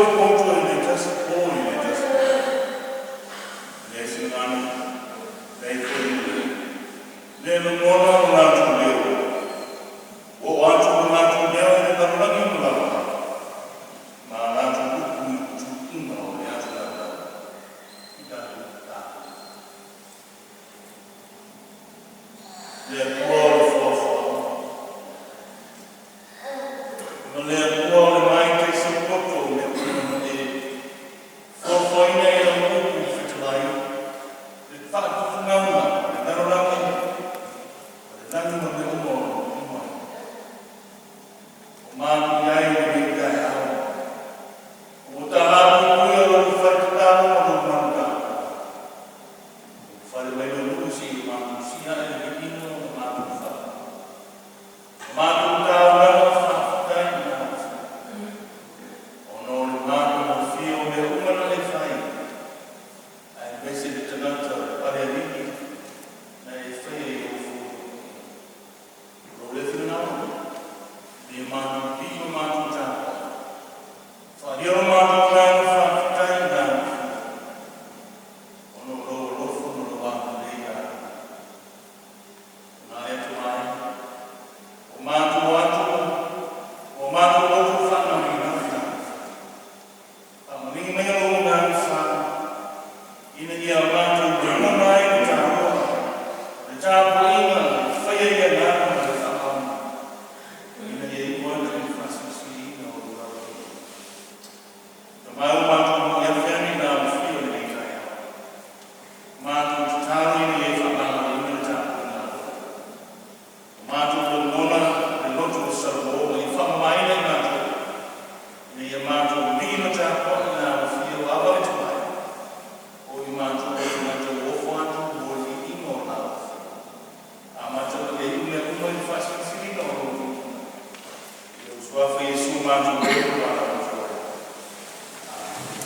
le poto i le tasi po i le tasi po. E leai se gagana, leai foi le lagona o lo latou leo, ua oo atu lo latou leo i le lalolagi ma lalolagi, ma a latou upu i tuutuuga o le atu lalolagi. I tatou tatalo. Le Atua o le foafoaga ma le Atua o le ma e poto o mea uma na e foafoaina i lau upu fetalai le faatufugaga o le lalolagi ma le lagi ma mea uma o lo o i luma. O matou i ai i lenei taeao, ua talapuipuia o lou fale tatalo ma lou malutapuai. Ua fale mai lou nuu seia matou sii ae le viiga ma matou faalogo. Matou taulaga faafetai i le ona o le matagofie o mea uma na e fai, aemaise le tagata o le Palealili na e faia i ou foliga. O lou lea finagalo, ia matou vivii ma matou tapuai, faaalia lo matou agaga faafetai i le Alofia, ona o lou alofa ma lou agalelei ia te matou. O na e atamai, o matou atu, o matou loto faamagalo Faamaligi maia lou agaga fa, ina ia matou lagona ai le taua o le tapuaiga e faia i le agaga ma le faamaoni, ina ia iu atu i le faasilisiliina o lou lalolagi. Tama e o matou moi afe ane i le alofia o lenei taeao. Matou tatalo ina ia e faamagaloina le tapuaiga a Lola. O matou lagona le loto o Salamo ma ia faamamaina i matou, ina ia matou vivii ma tapuai i le alofio ava le tamai, o i matou o tagata ua ofo atu mo le viiga o le Alofia. Amata ma ia iu mea uma i le faasilisiliga o lou viiga. I lou Suafa Iesu matou te valaau atu ai. Amene.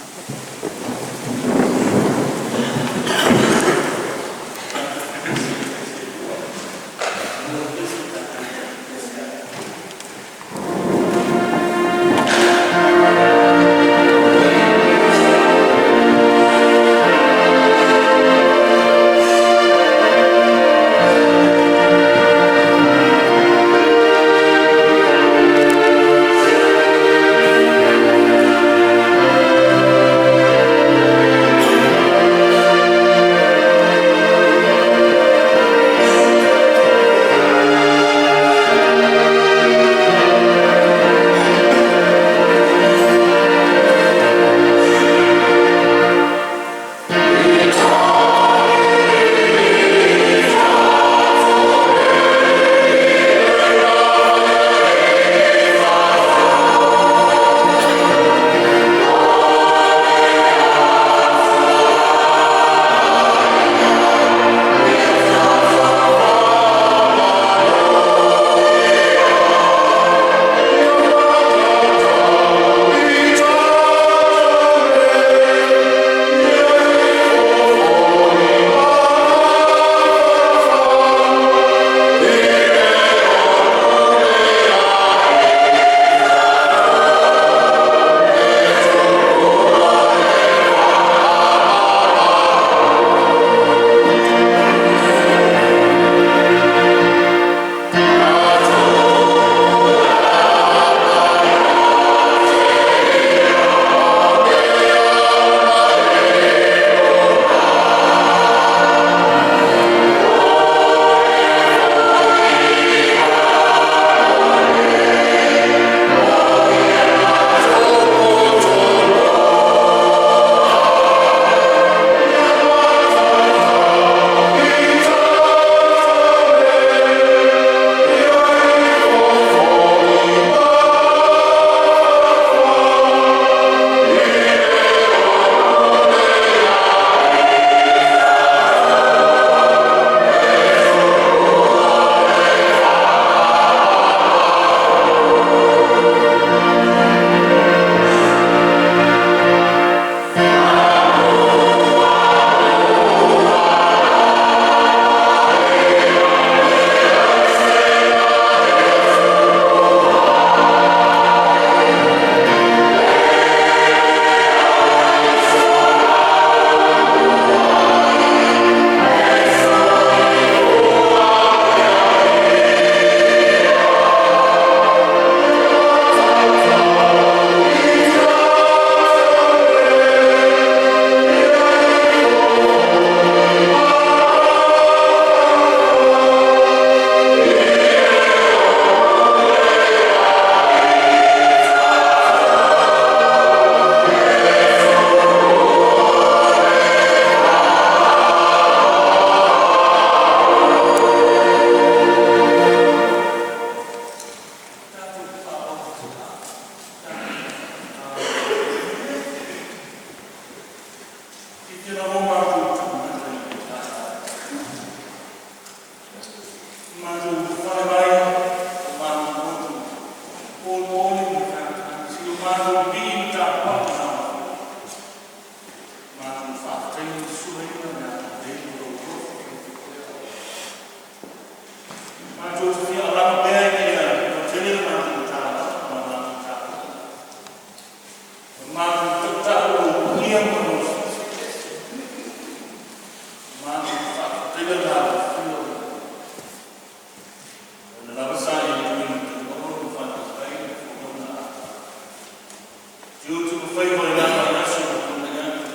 Faiva i lana vaiaso ua tuanai atu,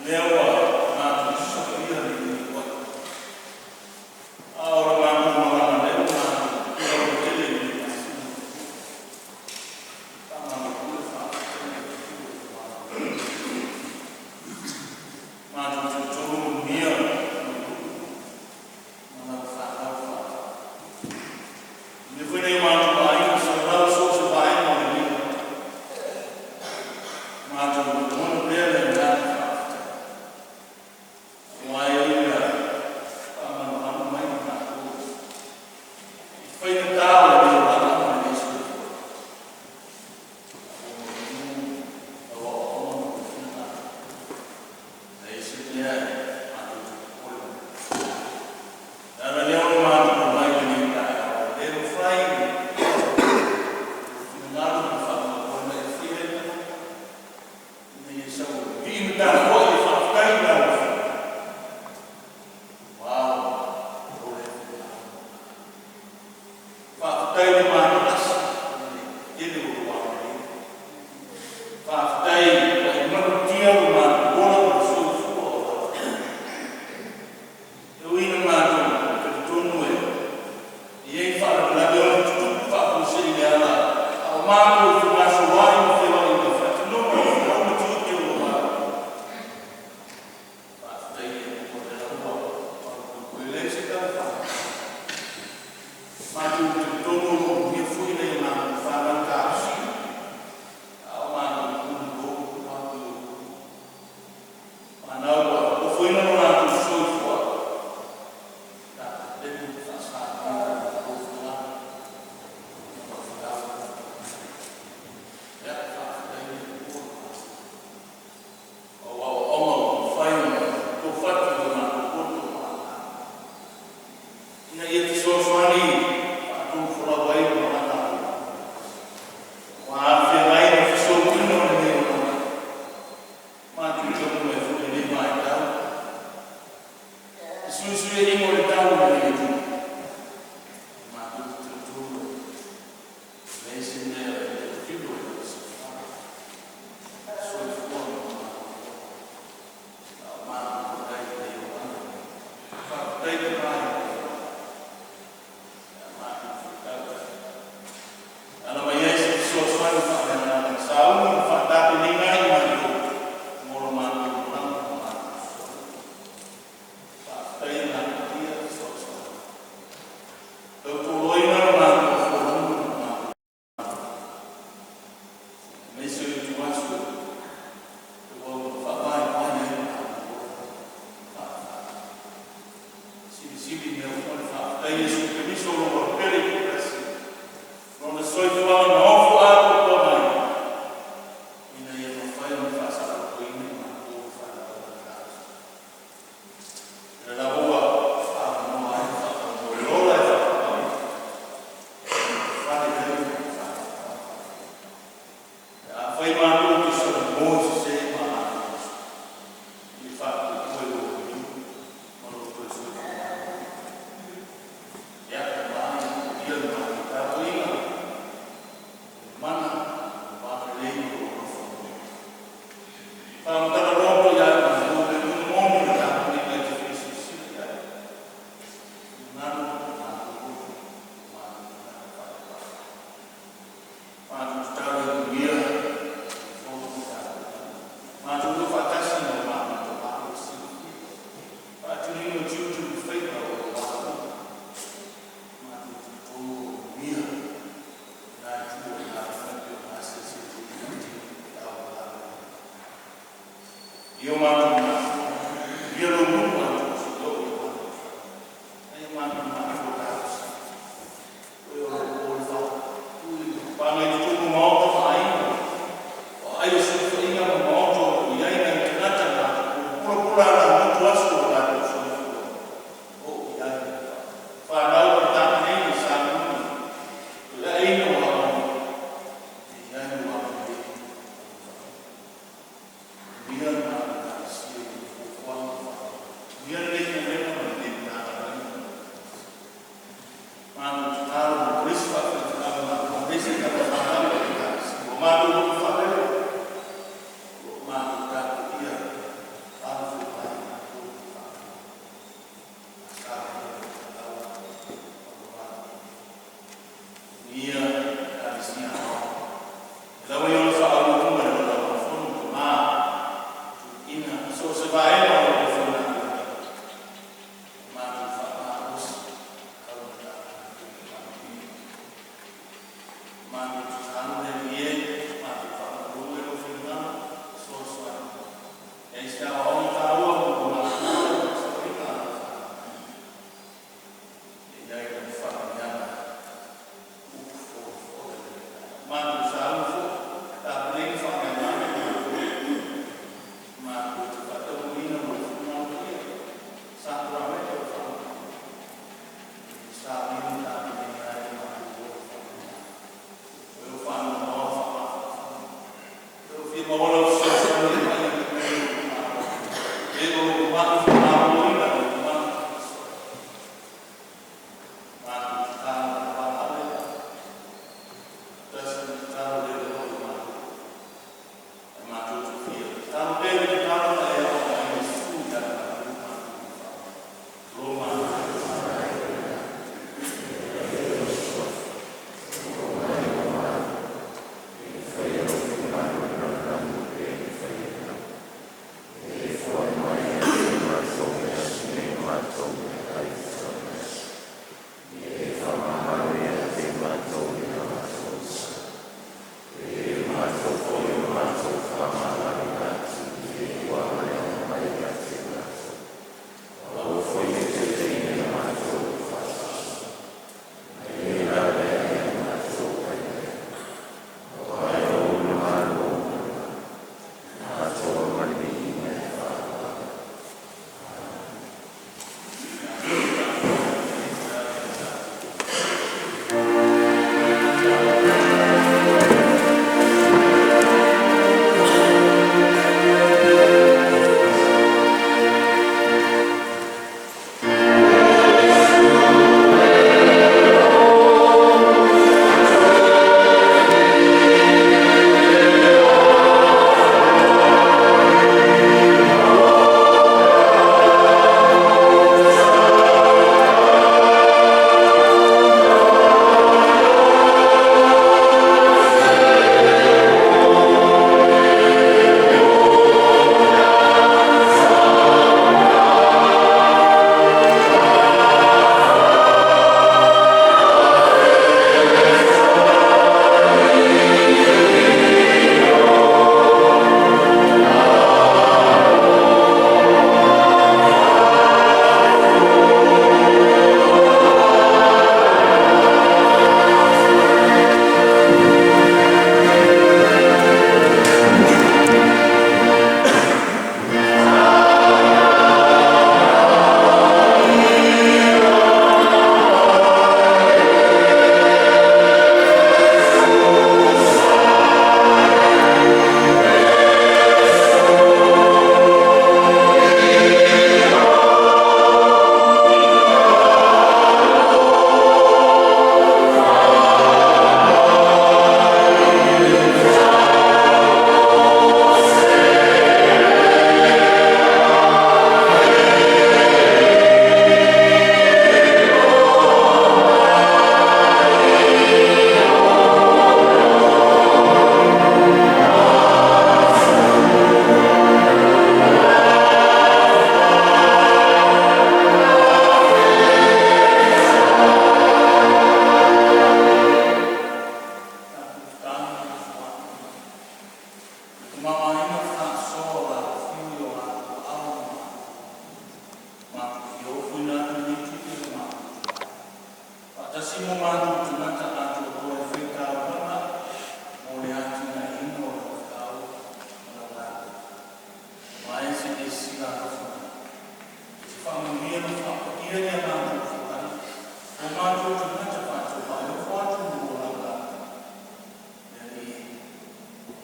lea ua matou sosofaia le uluai. A o le matou malaga lea ua matou lautele i lenei masina ua tuanai. Faamalo pule faafetai le afio o le Malo. Matou te talitonu ua manuia le ma lau fanau faatapu. Faamanuia foi nai o matou aiga sa alaala i so o se vaega o lenei Maota. Matou lagona pea le agaga faafetai aua e ui ina faamalumalu mai ma tatou i faigata o lenei olaga ma lenei soifuaga, ae ua mautu lau aoaoga ma lou finagalo, e leai se mea matou te popole mai ai. O le ala lea o le matou tulai i lenei taeao, e le mafai lou finagalo ma le faamoemoe na e faia ai le tagata, ina ia sau e vivii ma tapuai e faafetai i lau Afioga, aua lou lea finagalo. Faafetai le matalasi i le tele o lou agalelei. Faafetai ua e malutia lo matou ola ma le soifua o tatou. E ui ina matou talitonu e i ai faalavelave e ono tutupu faafuasei leaga a o matou fegasoloai ma feoai i le faatinoga o folau ma tiute o lo matou. Faafetai i le Atua o lea ua malupuipuia. E leai se tala faaopoopo. Matou te talitonu o lo o manuia foi nai a matou fanau tausi, a o matou tunulogu ma fanau ua ofoina lo latou soifuaga, tatou ma faasaga i lou finagalo ma lou Ia, faafetai le Atua, o au aoaoga ua mafai ona tofu atu i o matou poto ma agaga ina ia fesoasoani e faatonufolau ai le malaga a ua afea ai le fesouina o lenei olaga. Matou te taunuu mai foi i lenei vaitau i le fesuisuiaiga o le tau o lenei atunuu, matou te talitonu e leai se mea e le filo i lau silafaga, le soifua ma lo matou ola, a o matou i ai i lenei olaga. Faafetai le va i lau Afioga pe a matou faitau e ala mai ai se fesoasoani faaleagaga e sauni ma faatapenaina ai matou mo la matou malaga ma matou fesoasoani. Faafetai le gapatia fesoasoani, tautoaluaina la matou folauga ma la matou aemaise o ituaso ua faavaivai ai lo matou ola. Faafetai. Silisili mea uma le faafetai i Iesu Keriso o lo o pele tuutasi Lona soifuaga na ofo atoatoa mai ina ia mafai ona faasaolotoina i matou i faalavelave O lea lava ua avanoa ai le faamoemoe e ola e faapapa e fale ai le faafitauli. Pe afai matou te solomoa sese ma latou i le faatuatua i lou maliu ma lou toe soifua maloloina. Ia, ua ia le matou tapuaiga, le mana, lou agalelei ma lou alofa. Faamatala loa ia i matou le upu moni o le tapuaiga e te fia silasila i ai, finagalo o matou loto ma matou tagata faalevaai. Matou tatalo ia manuia le fono ma tapuaiga. Matou o faatasi ma lo matou Tapaau e silafia le faatinoina o tiute ma faiva o lo o Matou te talitonu o lo o manuia lena itu o le gataifale e pei ona asiasi atu ai i le faatinoina o taualumaga. Ia o matou mafuta, ia lou nuu atoa seia oo i o matou fale, nai a matou matua tausi, o e o lo o po le paga i totonu o maota ma aiga, o aai o sulufaiga ma maota o lo o i ai nai tagata matutua, pulapula alagoto aso o latou soifua, oo i ai le fanau o le tapenega i sauniga i le aeina o aoga, ia i ai lou agalelei ma lau faamanu. Manuia le matou Ekalesia. Matou te fia tatalo pea i le tatalo ma e aoaoina susu ia te matou Roma. Tatou tatalo ma nofoai i le tamaoaiga faasoa o lo afifio i o latou aao ma matou. Matou te fia ofoina atu lenei tupe ua matou tuai faatasi ma o matou tagata atoatoa e faitaulaga mo le atinaeina o Lau feau ma Lau galuega. Aua se i e silasila alofa mai e te faamanuia ma faapaia ni a matou faiva ma o matou tagata faatofa e ofo atu i lau galuega. Le Alii,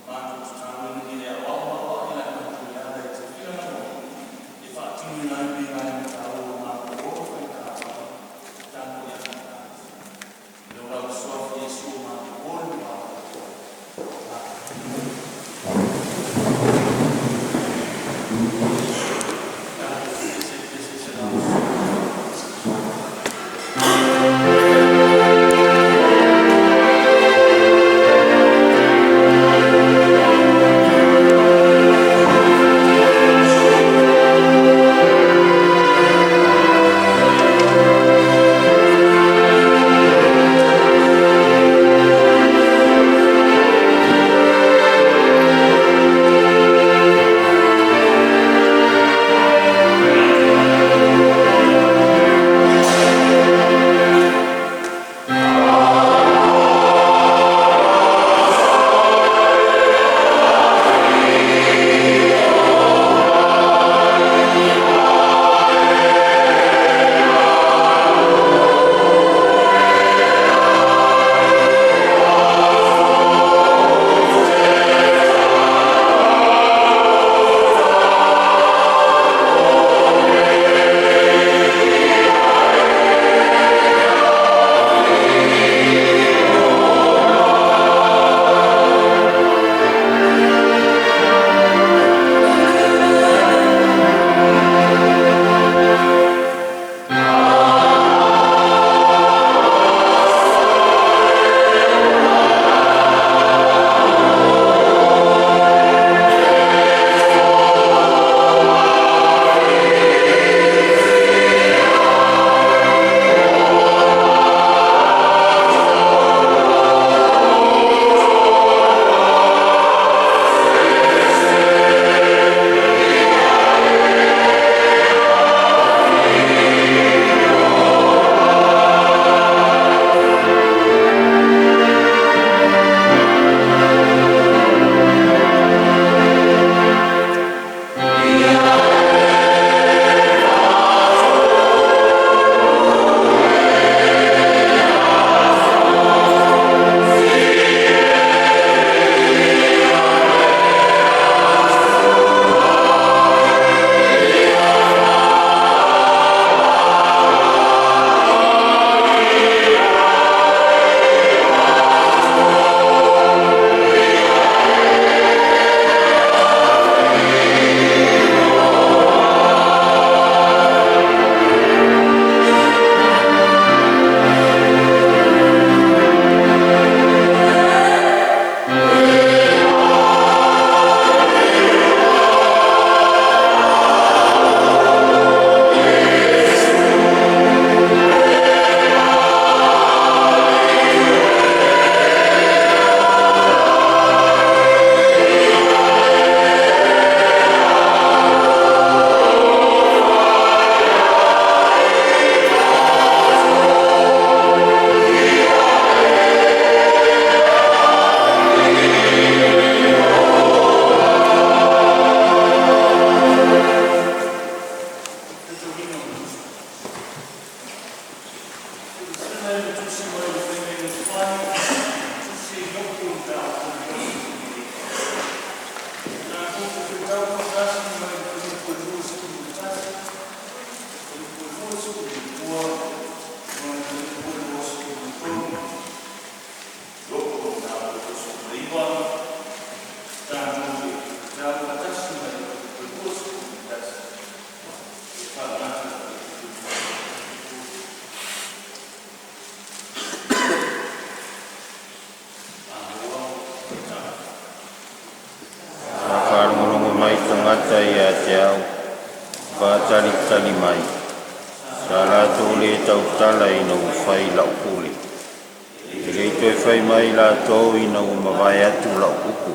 matou tatalo ina ia e aoao ma aoai la matou e ala i tafila e faatinoina ai mea taua o lo matou ola faitaulaga tapuai atu. I le Suafa Iesu matou o le vavake. Faatalitali mai, sa latou le tautala ina ua fai lau pule. E le i toe fai mai latou ina ua mavae atu lau upu.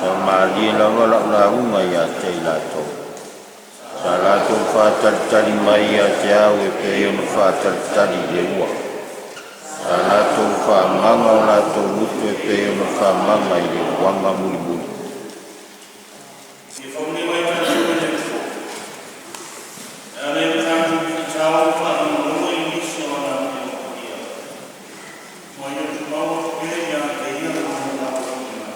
Sa malie lava lau lauga ia te i latou. Sa latou faatalitali mai ia te au e pei ona faatalitali i le ua. Sa latou faagaga o latou gutu e pei ona faagaga i le uaga mulimuli. Ia faamanuia mai tatou e le Atua e ala i le tatou faitau faalogologo i nisi o ana Afioga Paia, ma ia tumau atu pea ia te Ia Lana tapuaiga,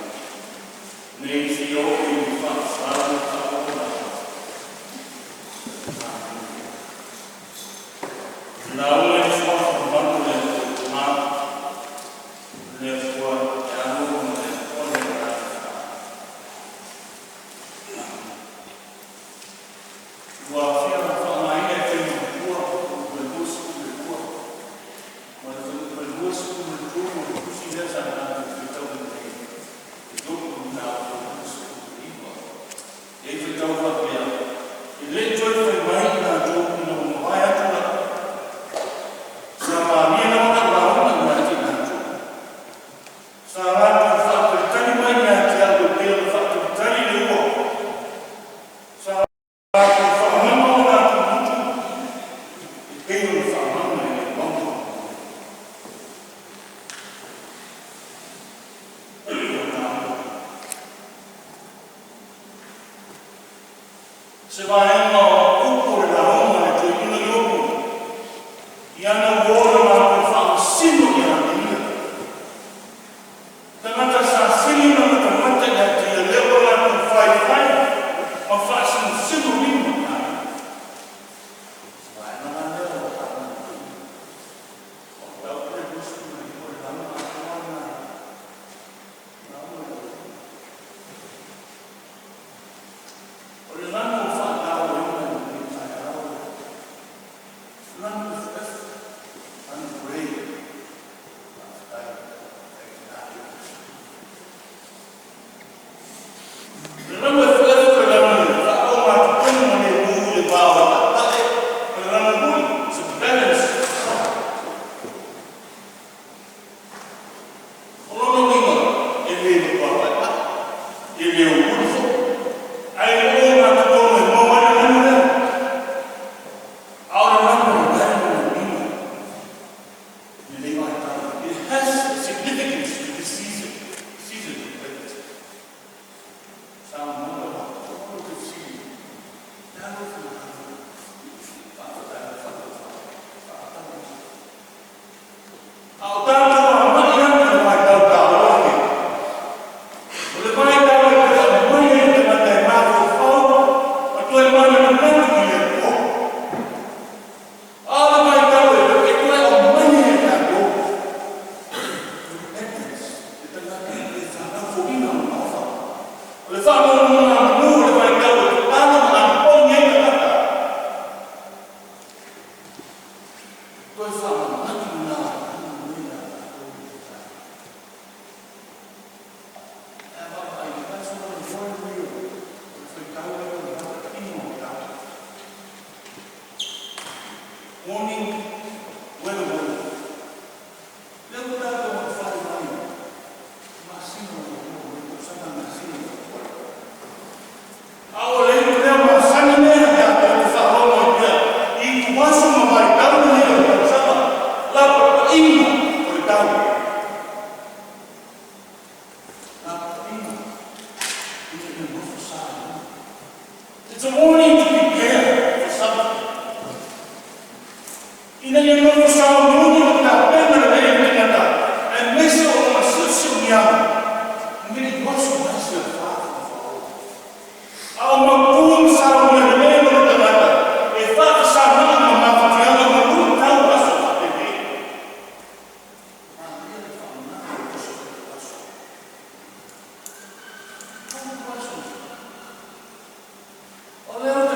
nei seia oo i le faavavau o le faapotopoto. Amene. Lauga i le Suafa mamalu o le Atua Itoga, le Atua e ano ma le Atua le Agaga. Ua fia faaaogaina le taimi muamua o le 22 ma le fuaiupu 23 o le tusi lea sa tatou faitauina nei, e Iopu Mataupu 29. E faitau faapea, e le i toe fai mai i latou ina ua mavae atu lau sa malie lava lau lauga ia te i latou. Sa latou faatalitali mai ia te au e pei ona faatalitali i le ua. Sa latou faagaga o latou gutu e pei ona faagaga i le uaga mulimuli. Se vaega o upu o le lauga a le toeaina Iopu i ana uo na latou faamasino ia te ia. Tagata sa sili ona matamata ia te ia lea ua latou faifai ma faasinosino lima ia ia. Se vaega la lea o le lauga a le toeaina. O le mataupu lea 29 o le lauga atoa lena, lauga a le toeaina. O le lanu ua faatauaina i lenei taeao, o le lanu efuefu, lanu grey. Faafetai, faafetai i tina. O le lanu efuefu o le lanu e faaogatotonu ma le mu i le vao e ta'eta'e ma le lanu muli. It's a balance sound. O lona uiga e le matua ta'eta'e, e le omuli foi, ae ogatotonu e maua ai le lanu lea. A o le lanu o le a lona uiga i lenei vaitau? It has significance to this season, season of Lent. Psalm number 1, le alo faafetai faafetai. A o tatou agai atu i le vaitau taua lenei, o le vaitau e toe aumai ai le tagata e mafaufau ma toe manatunatu i le Atua. A o le vaitau e toe aumai ai e tatou repentance, le tagata e toe faanaufoina lona ofa. O le faanonogamanu o le vaitau e tatalo ma anapogi ai tagata, toe faamanatu lena o ia tatou i le taeao. Ae a vaavaai, that's one of the one real o le faitau lea o le matataina o tatou. Warning, weather warning. Lea ua tatou fai mai masina o le tausaga masina o a o le lea masani mea tatou te faalogo ai pea i ituaso ma vaitau lenei o le tausaga lapapaiga o le tau lapapaiga ina ia nofo sa. It's a warning to prepare for something. Ina ia nofo saonioni ma tapena lelei le tagata aemaise o lona siosioniaga ne i oso mai se afa. A o mautu ma saunia lelei lona tagata e faafesagaga ma mafatiaga ma luitau aso faapenei. Malia le faaaoga o aso aso. Aso. O lea ou te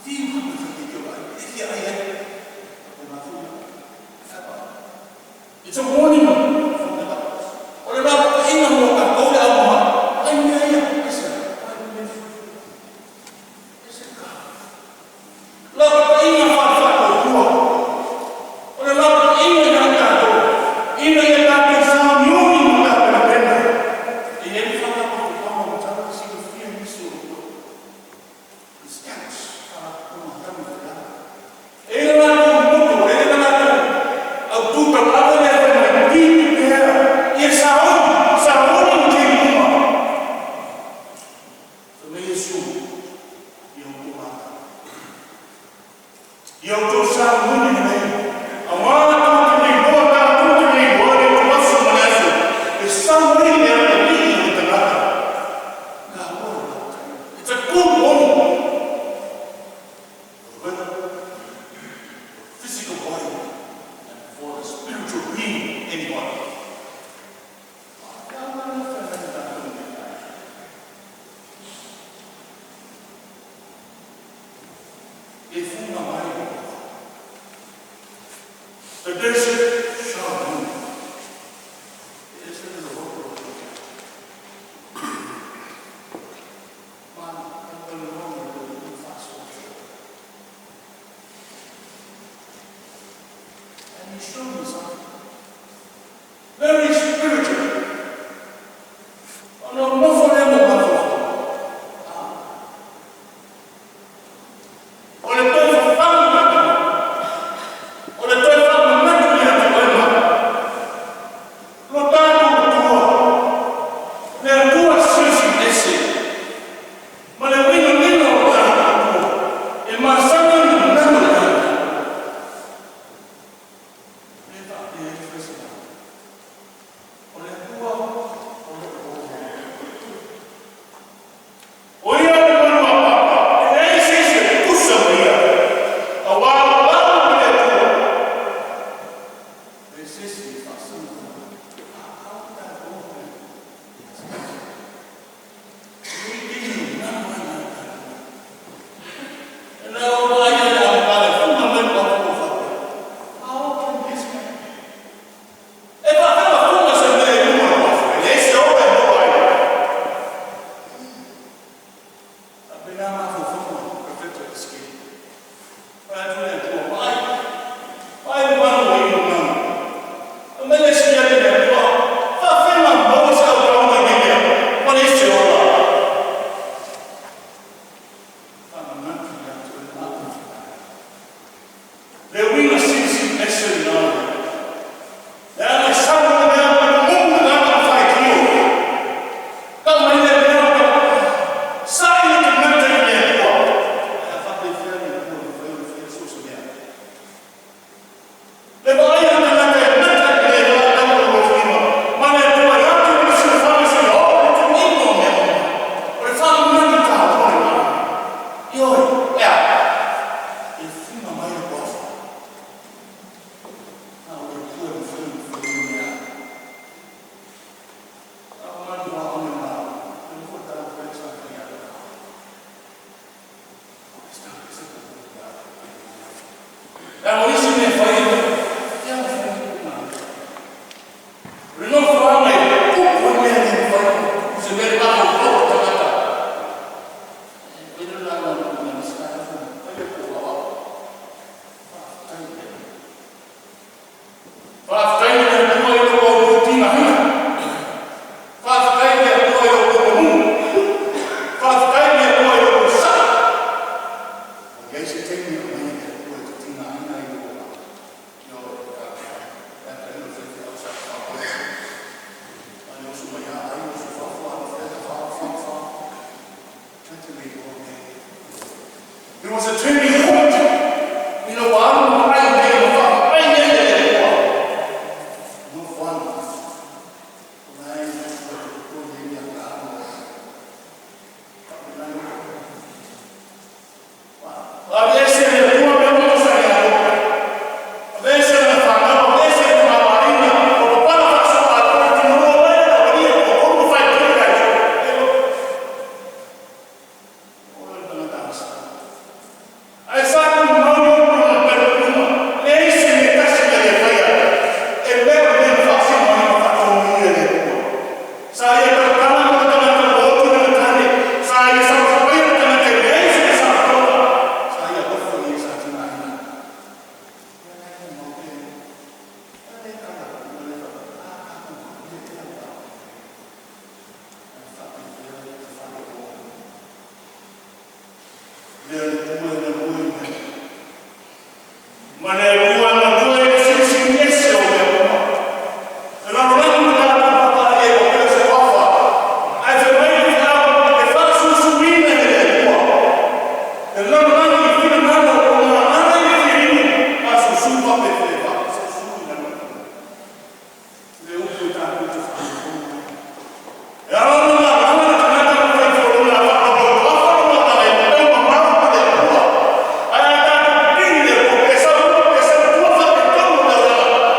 Fiu ma fai te ai, e fia ai ai. E mafu. It's a warning from the doctors. O le lapataiga mo tatou le au mama. Ai mea ia, ese, ai mea ese ka. Lapataiga faale-faatuatua. O le lapataiga ia tatou, ina ia tatou sauniuni ma tapenapena. E i ai le faalapotopotoga ua tatau ona silafia e nisi o outou. The Scouts, faalapotopotoga a tama i. E i ai le latou motto, e i ai le latou autu tauave lea fai mai, "Be prepared." Ia sauni, sauni i taimi uma. Fai mai Iesu, ia outou matau. Ia outou sauniuni lelei. Auā tou te le iloa, tatou te le iloa le ituaso ma le aso e sau ai le Atalii o le tagata. Taua le lapataiga. It's a good warning for the weather, for the physical body, and for the spiritual being, anybody. Ia ma le fai mai tatou nei. E fuga mai. The desert shall bloom. E ese le logo. Man, ang le fast. And he showed me something very spiritual. Ona nofo lea mo mafo. O le toe fafagu, o le toe faamanatu ia te oe ma lo tatou Atua, le Atua silisili ese, ma le uiga o lo tatou Atua, e masani ona manatu le tagata. Le faapea ai fai se o le Atua o lo o. O ia le manu a papa, e leai se isi e tusa ma ia. Auā o au ma le Atua. E se isi e faasino. A au tatou. E i nanu ai na tatou. E na o ai le au pale funga mai ko aku faapea. How can this man? E faapea funga se mea i luma o le uafu. E leai se ola e maua ai. Faapena mafaufauga Profeta Esekieli. Fai atu le Atua, vaai, vaai le manu o ino manu. Mai le siali le Atua, faafena maua se autauga i nei mea, ma le isi ola. Faamanatu ia te oe ma au. Le uiga silisili ese lena. Le aga e sau le mea ma le mumu le aga ma faitio. Tau mai le mea ma sai le tagata i le Atua. Ae a faapefea le Atua e mafai ona faia so o se mea. Le vaai a tagata e nata i le tau o lotoima, ma le Atua e atu i le silafaga se o le tuuina o mea uma. O le faamanatu taua lena. Ioe, ea, e fuga mai le uafu. Na o le Atua e mafai ona faia mea. Faamanatu a o lena, e mafai taua fai sa fai ala. E o isi mea fai e ia ma fai na. Le nofoaga e tupu ai mea le mafai ona tupu se mea le mafaufau o tagata. E le la la la sa fai le po au. Faafetai le. Faafetai le Atua i lo outou tigaina. Faafetai le Atua i lo outou manu. Faafetai le Atua i lo outou sa. O iai se taimi o mai le Atua e te tigaina i lou olaga. Ioe, e ata ino faifeau sa whaapea. Ai oso mai a ai oso whaafua ana whea wha wha wha. Ta te le iloa mea. There was a turning point. Ina ua alu ma ai mea ma wha ai mea le Atua. No fun. O nai ua te totogi ai mea ka alu. Avese le Atua mea uma sa ia alofa. Avese le whanau, avese le mamaina, o papala whasoa a tō tino mai na walia o konu whai tō kai tō. O le tagata asa. Lea le Atua e galue i ai, ma le Atua e galue i le silisili ese o mea uma. E lalolagi ma tatou papaaao ai faapea o se afa, ae fai mai le feau e faasusuina e le Atua. E lalolagi i finagalo o gagana i le filiga, fasusu faapefea faasusuina le upu e tatou te faalogologo ai. E ala ona gagana le tagata ma fai folauga a faaolaulauafa lona agaga e mamao ma le Atua. Ae a tatou pipii i le Atua, pe sau i luma pe sau i tua faaletonu o le auala,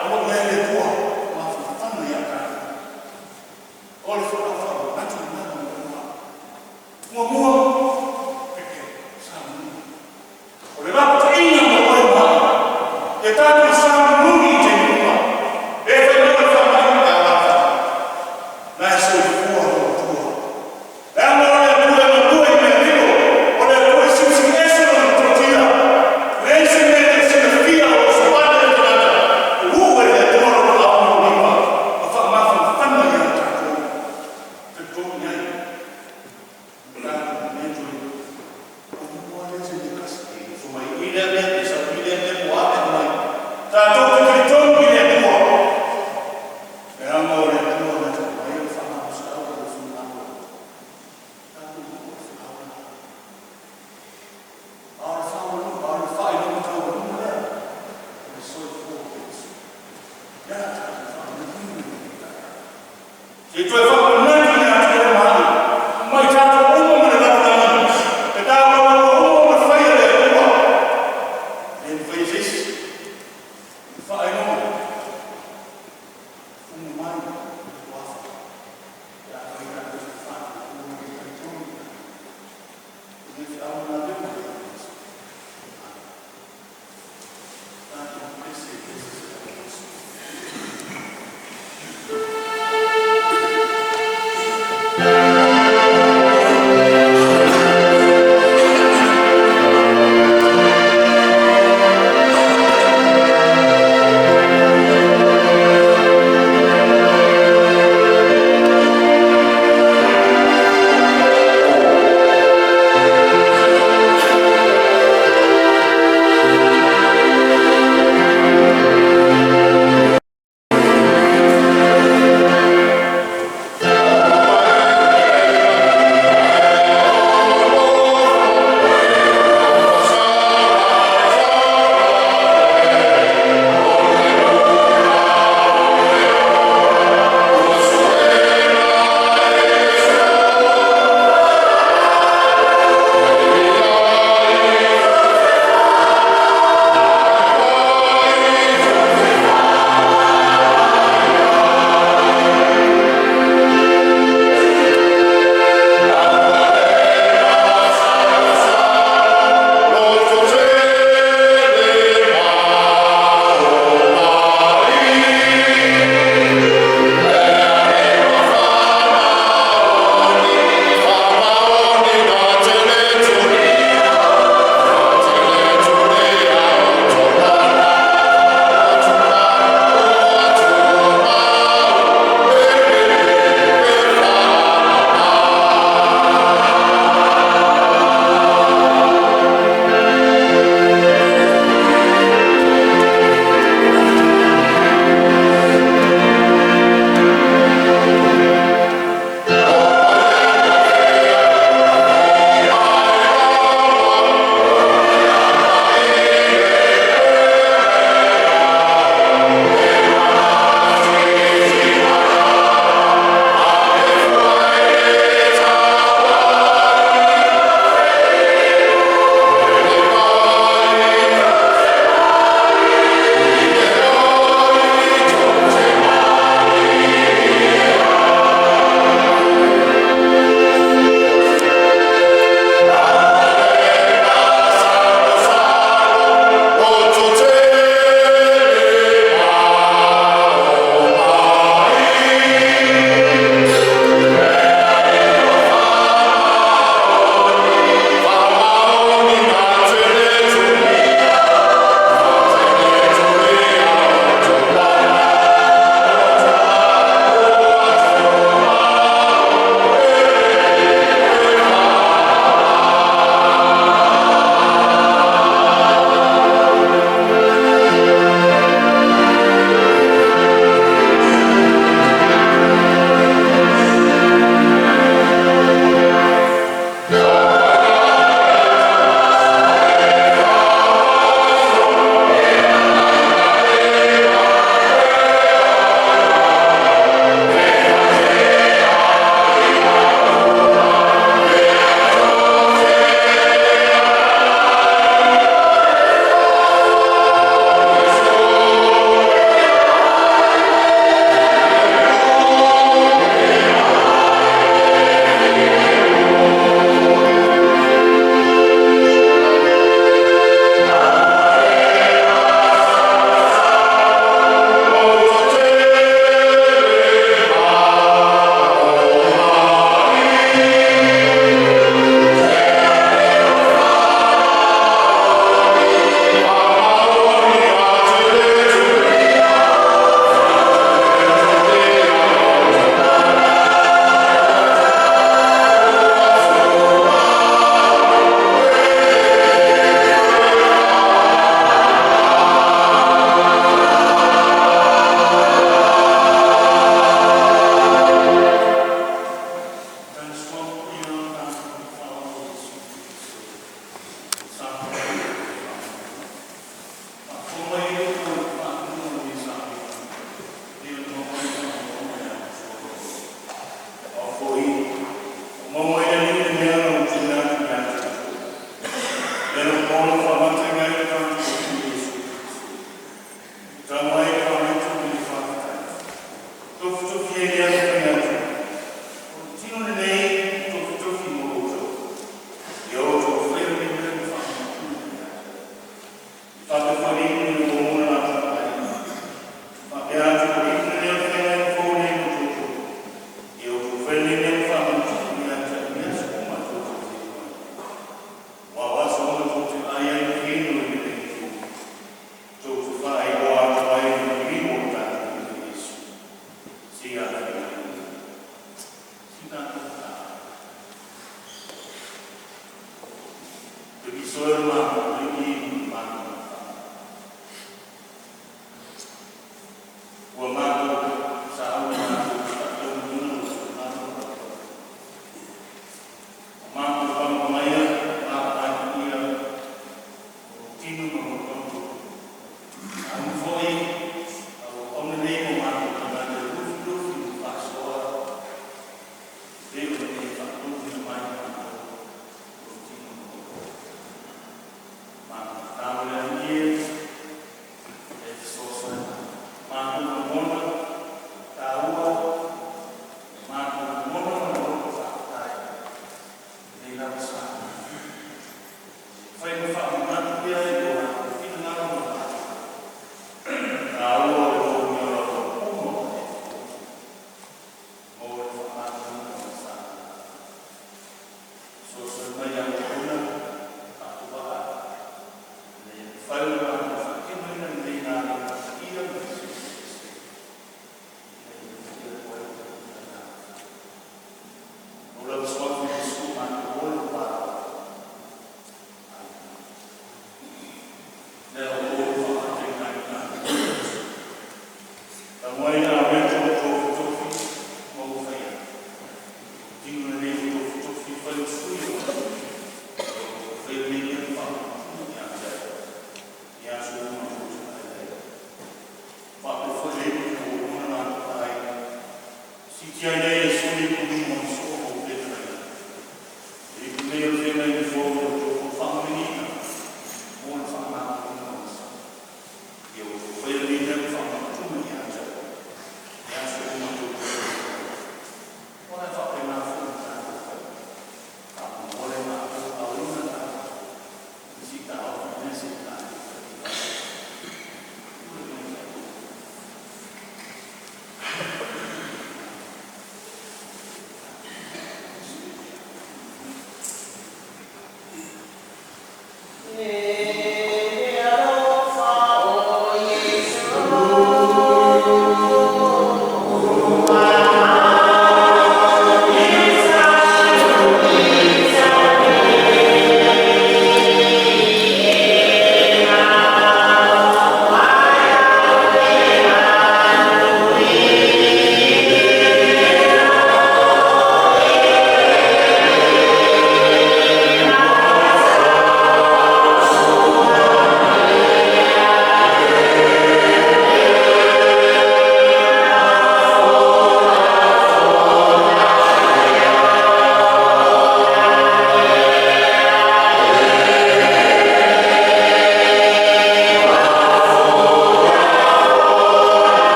o lo o i ai le Atua mafanafana ia tatou. O le folau faamanatu lena ma muamua pipii samunimu. O le lapataiga mo oe ma au, ia tatou samunimu i taimi uma. E fai mai o le faamai, e a la le faamai? Na e soifua lou Atua. Leaga o le Atua e galue i mea lilo, o le Atua e silisili ese lona metotia. E leai se mea e te silafia o lo o savali ai le tagata, e uu e le Atua lona aao ma lona lima ma faamafanafana ia tatou. Talitonu i ai, ma tatou. Ua matou sauni matou te faataunuuina Lou finagalo ua matou pagopagaia ma vaavaai paia o Lou tino ma Lou toto, sauni foi au auauna nei ma o matou tagata e lufilufi ma faasoa e pei ona e faatonuina mai i matou Lou tino ma Lou toto. Matou tatalo le Alii e, ia e fesoasoani mai. Matou lagona taua, matou lagona le loto faafetai i lenei lava sa. Fai ma faamanatu pea i lo latou finagalo ma le taua o le logoina o latou uma mo le faamagaloina o le sa. Fesoasoani mai i le auauna faatauvaa ina ia mafai ona latou faatinoina lenei galuega paia ma le eseese ina ia meafatia atu ai lo tatou taeao. I lou lava Suafa Iesu matou ola ma valaau atu ai. Amene. Le outou faatautaiga ai Talu ai Aveta ua tofitofi ma ua faia, ua tino lenei ua tofitofi e fai ma sui o le Palemene.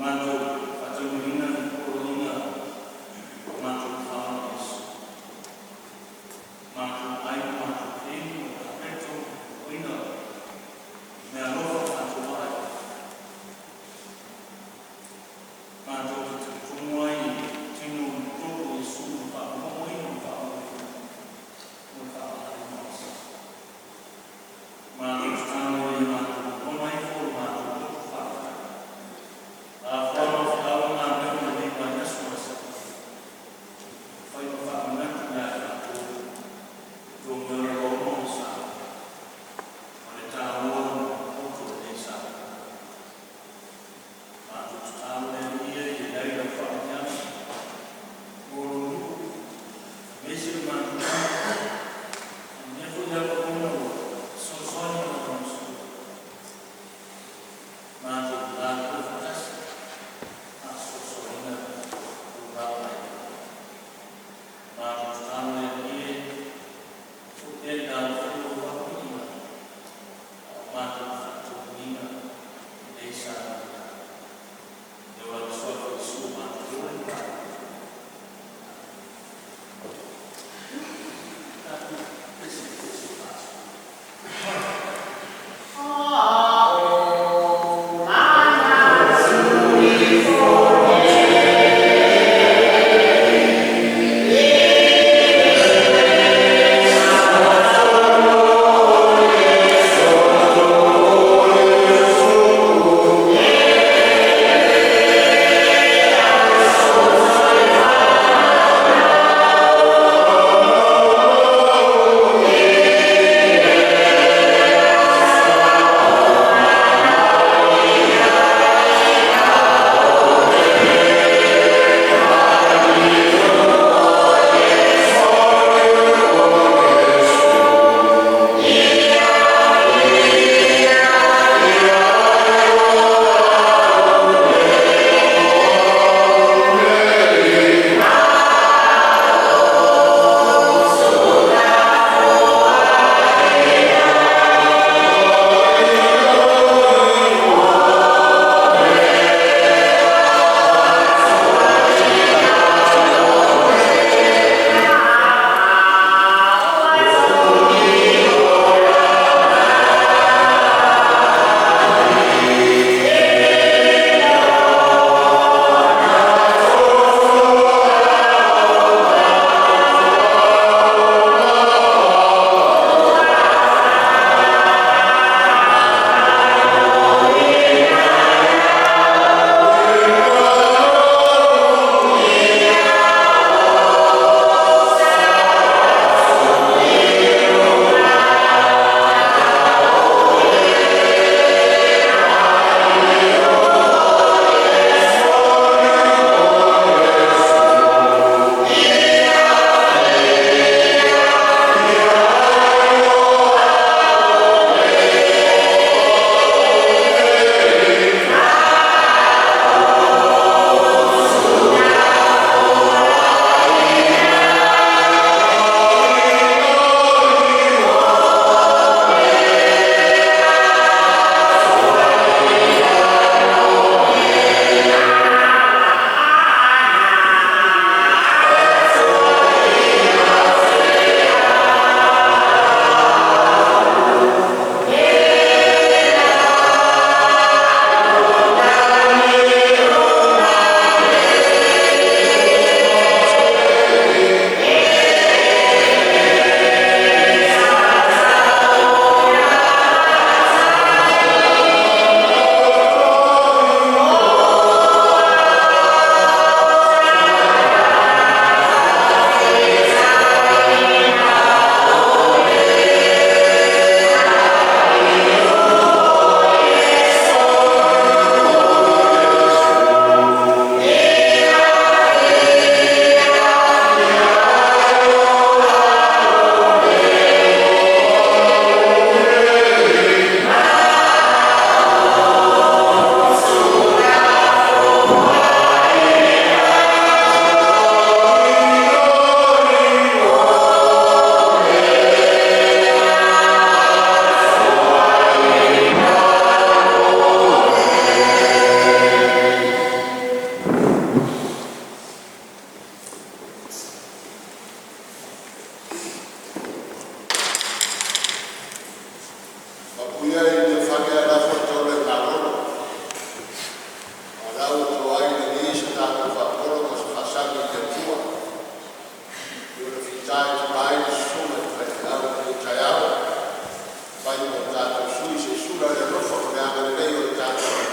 Matou faataunuuina le poloaiga o matou tafaala Iesu, matou ai ma matou inu o le apeto ma uiga meaalofa ua matou vaai. Matou te talitonu ai i le tino ma le toto o Iesu na faamomoina ma faamoeina mo le faamagaloina o se. Matou tatalo ina ia matou lagona ifo lo matou loto faafetai.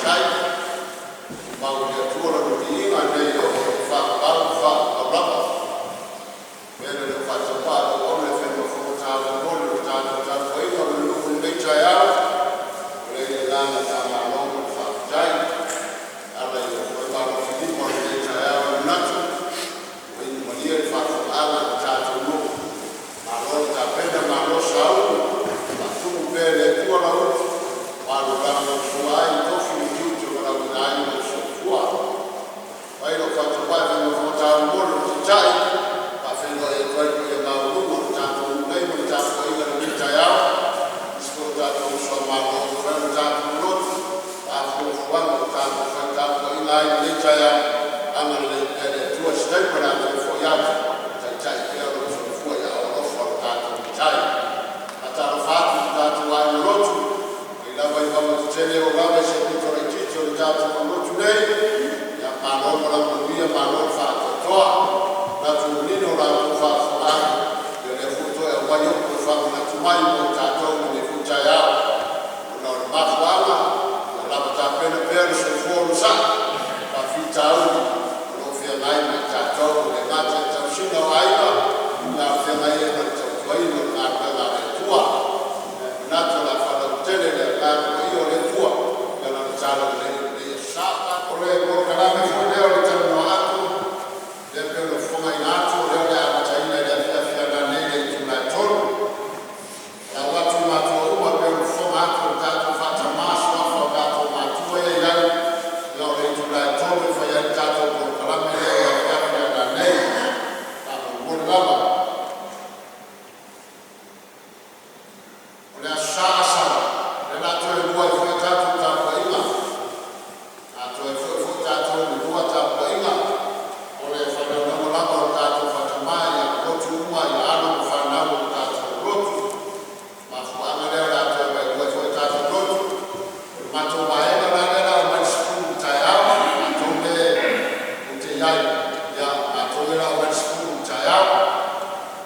Faafetai. Tumau i le Atua lona viiga nei o e faavavau ma faavavau lava. Avea lenei lou faatauvaa e auauna e fai ma fofoga taumolimoli o le tatou tapuaiga ma le nuu i lenei taeao. O le agaga faamalo ma le faafetai e ala i ou faiva alofilima i lenei taeao. E manatu ua iu malie le faafofogaaga a le tatou nuu, malo le tapena malo sauni, faatumu pea e le Atua lau utu ma alu ai i tofi ma tiute ua valaauina ai lou soifua. E fai lou faatauvaa e fai ma fofoga taumolimoli o le Taitai e faafeiloai atu ai i le paia maualuga o le tatou nuu nei ma le tapuaiga i lenei taeao, aemaise foi o tatou uso a Malo ua mafai ona tatou lotu ma fuafuaga ua tatou fai tapuaiga ai i lenei taeao. Agalelei pea le Atua i se taimi o le a toe foi atu e taitai pea lou soifua i aao alofa o le tatou Matai. E faatalofa atu i lo tatou aiga lotu mai lava i mauga tetele e oo lava i se pito laitiiti o le tatou motu nei, ia malo le malaga manuia, malo le faatoatoa. E manatu ua manino la outou faafofogaaga, ia o lea foi ua toe aumai upu e faamanatu mai mo i tatou i lenei foi taeao. Ona o le mafuaaga ia lava tapena pea le soifua onosai i faafitauli o lo o feagai ma i tatou, e le gata i le tausiga o aiga a o feagai ai ma le tautuaina o le galuega a le Atua. E manatu o le a faalautele le Agaga Paia o le Atua i lana talalelei i lenei aso Sa. O le polokalame foi lea o le talanoa atu lea pei ona fofogaina atu o lea o le a amataina i le afiafi a nanei i le itula e 3:00. E lau atu i matua uma e pei ona fofoga atu o le tatou faa-tama suafa o tatou matua ia e i ai, ia o le itula e 3:00 e fai ai le tatou polokalame lea i le afiafi a nanei. Faamolemole lava. O le Aso Sa Asa lea o le a toe lua ai foi a tatou tapuaiga, o le a toe foi foi tatou i le lua tapuaiga o le faanaunaua lava o le tatou faa-tama ia lotu uma ia alo ma fanau o le tatou lotu. O le mafuaaga lea o le a toe vaelua ai foi a tatou lotu. O le matou vaega la lea o le a omai i le 10:00 i le taeao, matou lea ou te i ai, matou lea o le a omai i le 10:00 i le taeao.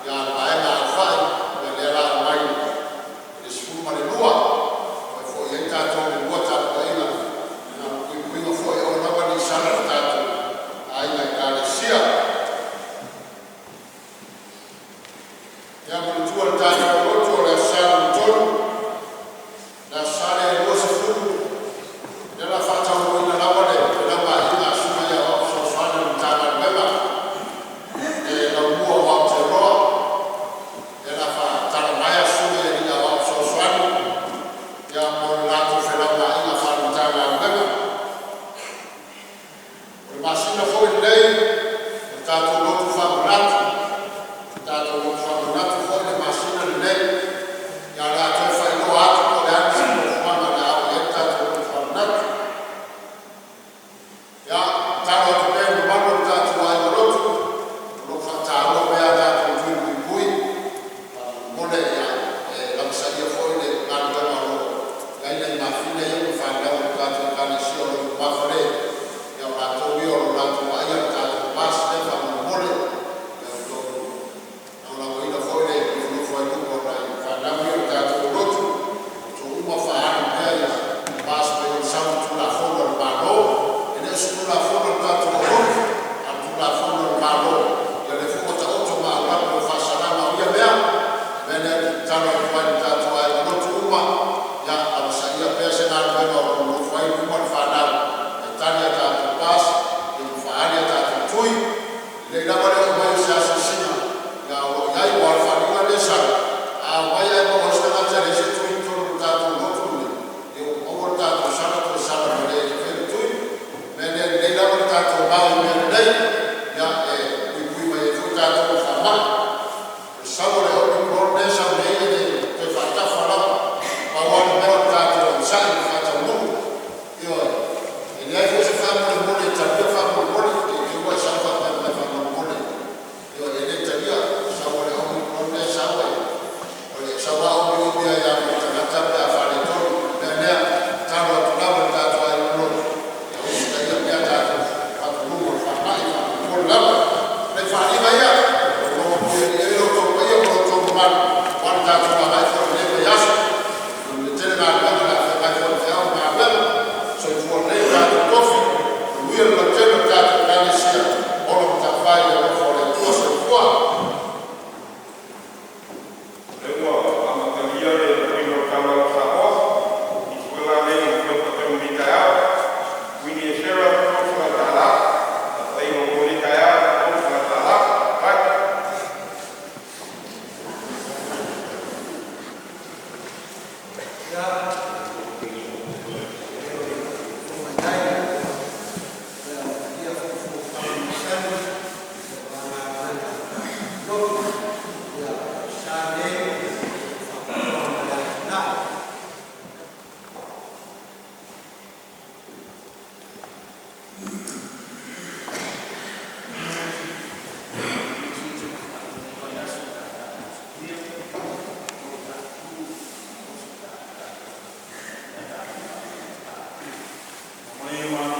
A o le vaega aaofai lea o le a omai i le 12:00 toe foi ai tatou i le lua tapuaiga mo le puipuiga foi ia aua lava nei sala le tatou aiga Ekalesia. Ia manatua le tatou lotu o le Aso Sa lona tolu, le Aso Sa lea e 20, lea o le a faataunuuina lava le felauaiga a Susuga i Aoao Fesoasoani a le Matagaluega i le Laumua o Aotearoa. Lea o le a faatalamaea Susuga i alii Aoao Fesoasoani mo le latou felauaiga faale-Matagaluega. O le masina foi lenei o le tatou lotu faamanatu, tatou lotu faamanatu foi le masina lenei. Ia, o le a toe faailoa atu po o le a nisi fuafuaga o le a oo i ai le tatou lotu faamanatu. Ia, e tatalo atu pea i le mamalu o le tatou aiga lotu o lo o faataua pea a tatou tui puipui. Faamolemole e lavasiia foi le galuega o lo o i ai nai mafine ia ma fanau a le tatou Ekalesia o lo o i lumafale. O latou ia o lo o latou vaaia le tatou bus lea faamolemole. Ia outou lagolagoina foi le nofonofo ai luma o nai fanau ia o le tatou lotu. O outou uma faaalu pea bus mai le sau i Tulafono a le Malo. E le o se Tulafono a le tatou lotu a o le Tulafono a le Malo. Ia lea foi ua taoto ma aulape o faasalaga o ia mea. O le mea lea ou te tatalo atu ai i le tatou aiga lotu uma, ia lavasaia pea se galuega o lo o nonofo ai luma le fanau e tali a tatou bus ma faaali a tatou tui. E lelei lava le oo mai o se asiasiga ae o lo o i ai. Aua o le faaaliga lea e sau, a omai ae maua ai se tagata e leai se tui i totonu o le tatou lotu lenei, ia ua maua le tatou sala toe sala ma le e faia le tui. O le mea lea e lelei lava le tatou vave i mea lelei e puipui mai ai foi tatou i le faamai. O le sau o le Omicron lea e sau nei e le toe faatafa lava. Pau lava le mea o le tatou onosai ma faataunuu. Ioe. E leai foi se faamolemole e talia faamolemole ne i te i ua e sau faapea mai faamolemole, ioe, e le talia. O le sau a le Omicron lea e sau, e sau lava omiomi lava ma le tagata pe a faaletonu. O le mea lea, e tatalo atu lava i le tatou aiga lotu, ia usitaia pea tatou faatonuga o le Nei o.